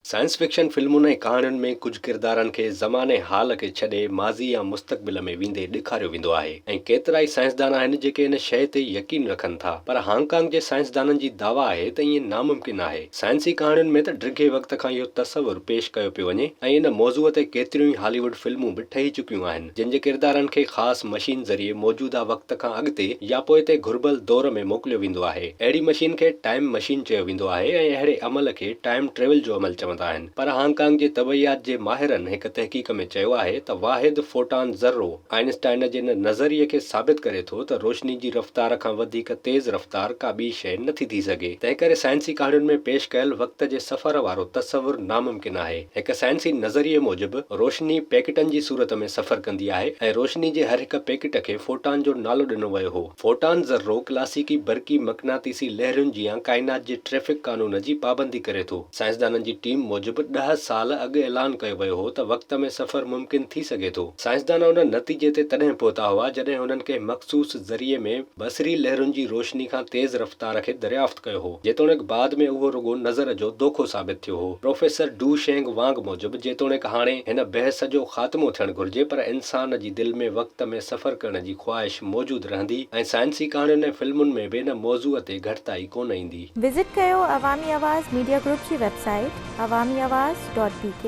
Science fiction فلمن ۽ ڪهاڻين ۾ ڪجهه ڪردارن کي زماني حال کي ڇڏي ماضي يا مستقبل ۾ ويندي ڏيکاريو ويندو آهي ۽ ڪيترائي سائنسدان آهن جيڪي ان شيء تي يقين رکن ٿا پر هانگ ڪانگ جي سائنسدانن جي دعويٰ آهي ته ائين ناممڪن آهي. سائنسي ڪهاڻين ۾ ته ڊگهي وقت کان اهو تصور پيش ڪيو پيو وڃي ۽ ان موضوع تي ڪيتريون ئي هالي ووڊ فلمون به ٺهي چڪيون آهن جن جي ڪردارن کي خاص مشين ذريعي موجوده وقت کان اڳتي يا پوئتي گهربل دور ۾ موڪليو ويندو آهي. اهڙي مشين کي ٽائيم مشين چيو ويندو آهي ۽ اهڙي عمل کي ٽائيم ٽريول جو عمل چوندا آهن. پر هانگ ڪانگ جي طبعيات جي ماهرن هڪ تحقيق ۾ چيو آهي ته واحد فوٽان ذرو آئنسٽائن جي ان نظريي کي ثابت ڪري ٿو ته روشني جي رفتار کان وڌيڪ تيز رفتار ڪا ٻي شيء نٿي ٿي سگهي. تنهنڪري سائنسي ڪهاڻين ۾ پيش ڪيل وقت جي سفر وارو تصور ناممڪن آهي. هڪ سائنسي نظريي موجب روشني پيڪٽن جي صورت ۾ سفر ڪندي آهي ۽ روشني جي هر هڪ پيڪٽ کي فوٽان جو نالو ڏنو ويو هو. فوٽان ذرو ڪلاسيڪي برقي مقناطيسي لهرين جيان ڪائنات جي ٽريفڪ قانون جي پابندي ڪري ٿو. سائنسدانن جي ٽيم موجب ڏهه سال اڳ اعلان ڪيو ويو هو ته وقت ۾ سفر ممڪن ٿي سگهي ٿو. سائنسدان ان نتيجي تي تڏهن پهتا هئا جڏهن هنن ڪنهن مخصوص ذريعي ۾ بصري لهرن جي روشني کان تيز رفتار کي دريافت ڪيو هو. جيتوڻيڪ بعد ۾ اهو رڳو نظر جو دوکو ثابت ٿيو هو. پروفيسر do Sheng وانگ موجب جيتوڻيڪ هاڻي هن بحث جو خاتمو ٿيڻ گهرجي پر انسان جي دل ۾ وقت ۾ سفر ڪرڻ جي خواهش موجود رهندي ۽ سائنسي ڪهاڻين ۽ فلمن ۾ به ان موضوع تي گهٽتائي ڪونه ايندي. وزٽ ڪيو عوامي آواز ميڊيا گروپ جي website Awami Awaz dot B K.